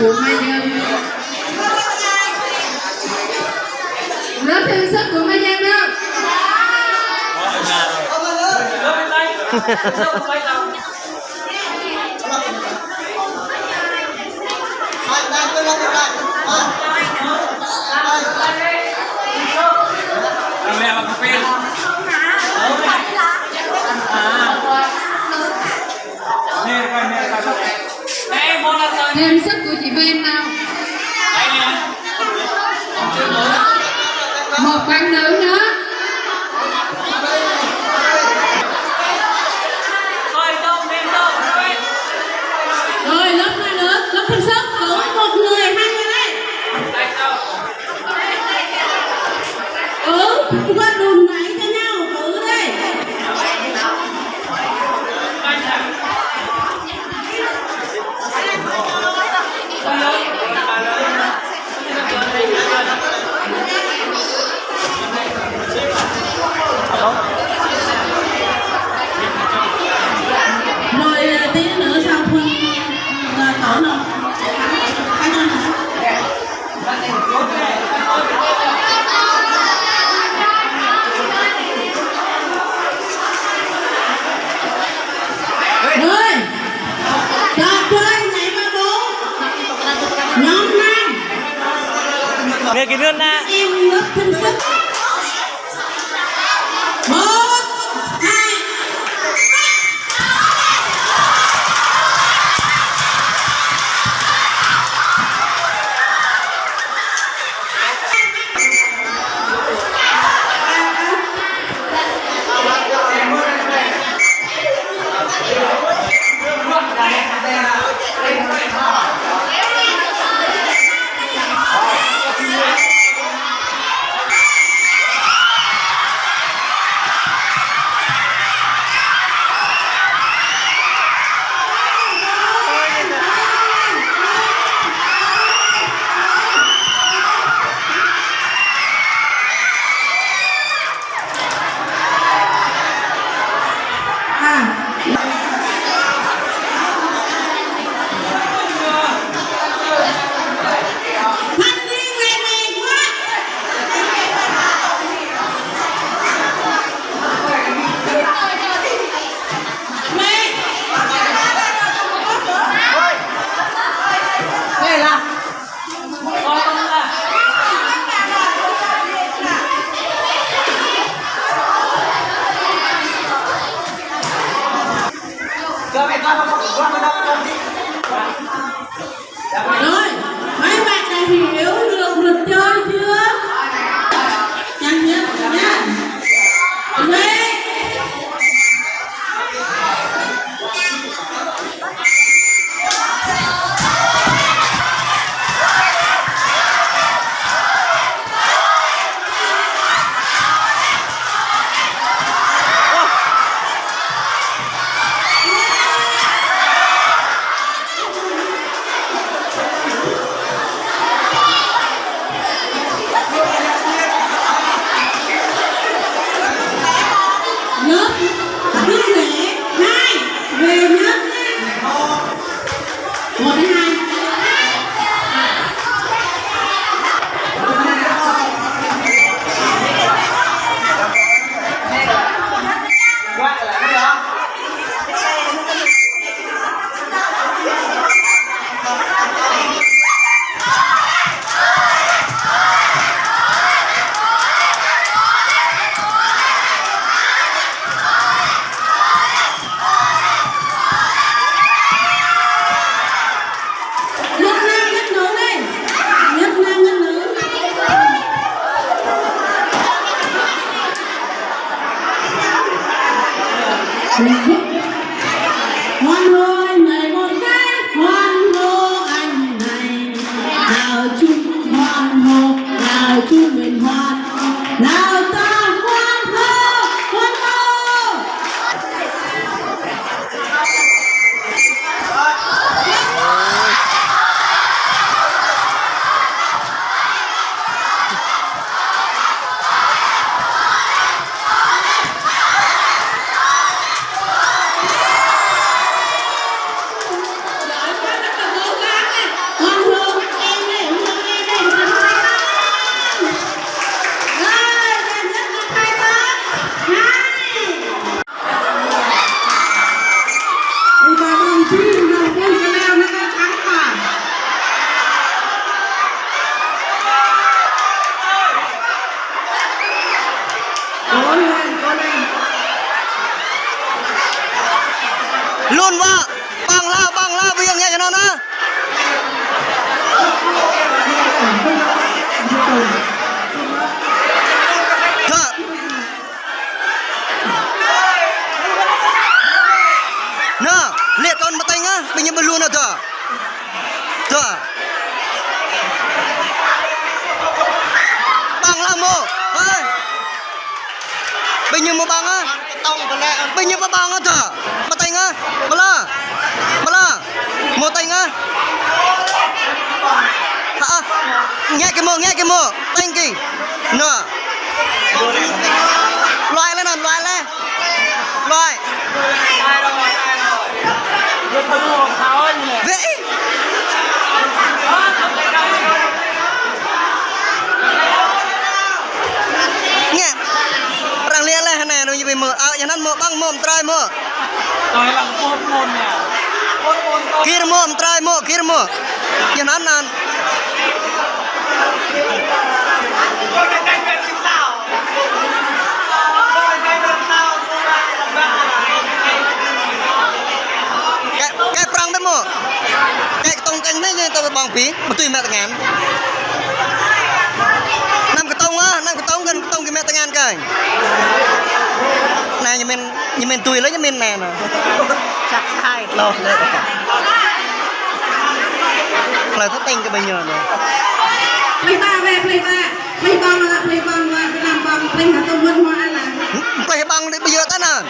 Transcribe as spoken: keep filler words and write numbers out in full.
Của Mai Dân. Lớp thêm sức của Mai Dân đâu? Thêm sức của chị Ven nào. Một bạn nữ nữa. Rồi, lớp hai nữa, lớp thêm sức, cử một người, hai người đây. Cử, quên đùn đẩy cho nhau, cử đi. Rồi, à, tí nữa sau Phương, à, tổ nộp. Rồi. Cặp đôi nhảy vào bố. Nhóm năm. Nghe kỹ nữa nè. Em lớp thêm sức. Một, hai. Rồi, mấy bạn đã hiểu luật, luật chơi chưa? Nhanh nhá, nhanh. Rồi. Lớp, lớp lẻ hai, về lớp nha. Một, hai. Nhất nam, nhất nữ đi. Nhất nam, nhất nữ. Hoan hô anh này một cái, hoan hô anh này. Nào chung hoan hô, nào chung mình hoan hô, nào ta hoan hô, hoan hô. Tun wă, bang hla, bang hla, ƀu yơh ngă kơ anŭn ah. Dơ̆. Anŭn, lĕ tơ̆n mơtañ ah, ƀing ñu ƀu lu anŭn dơ̆. Dơ̆. Bang hla mơ̆. Hai. Ƀing ñu mơ̆ bang ah. Ƀing ñu mơ̆ bang ah dơ̆. Mơtañ ah. Mơ̆ la. Mơ̆ la. Mơtañ ah. Hă ah. Ngă kơ mơ̆, ngă kơ mơ̆. Tañ kơ. Anŭn. Luai lĕ anŭn, luai lĕ. Luai. Wĕ. Ngă. Arăng lĕ lĕ anai, anŭn ñu ƀu mơ̆. Ơ, yua anŭn mơ̆ bang mơ̆, mơ̆ trai mơ̆. Gir mơ̆, mơ̆ trai mơ̆, gir mơ̆. Yua anŭn anŭn. Kơ, kơ prăng ƀĕ mơ̆. Kơ kơtông kơnh anai ñu tơ ƀơ̆ng pi, mơ̆ tui mă tơngan. Anăm kơtông ah, anăm kơtông kơnh, kơtông kơ mă tơngan kơnh. Anai ñu mĭn, ñu mĭn tui lĕ ñu mĭn anai anŭn. Čăk hai klô lĕ. Klô thâo tañ kơ ƀing ñu anŭn. Plih ba wĕ, plih ba. Plih bang wă, plih bang wă, plih bang, plih hơtŭm mơ̆n mơ̆ anŭn. Plih bang đĭ ƀu yơh tơ anŭn.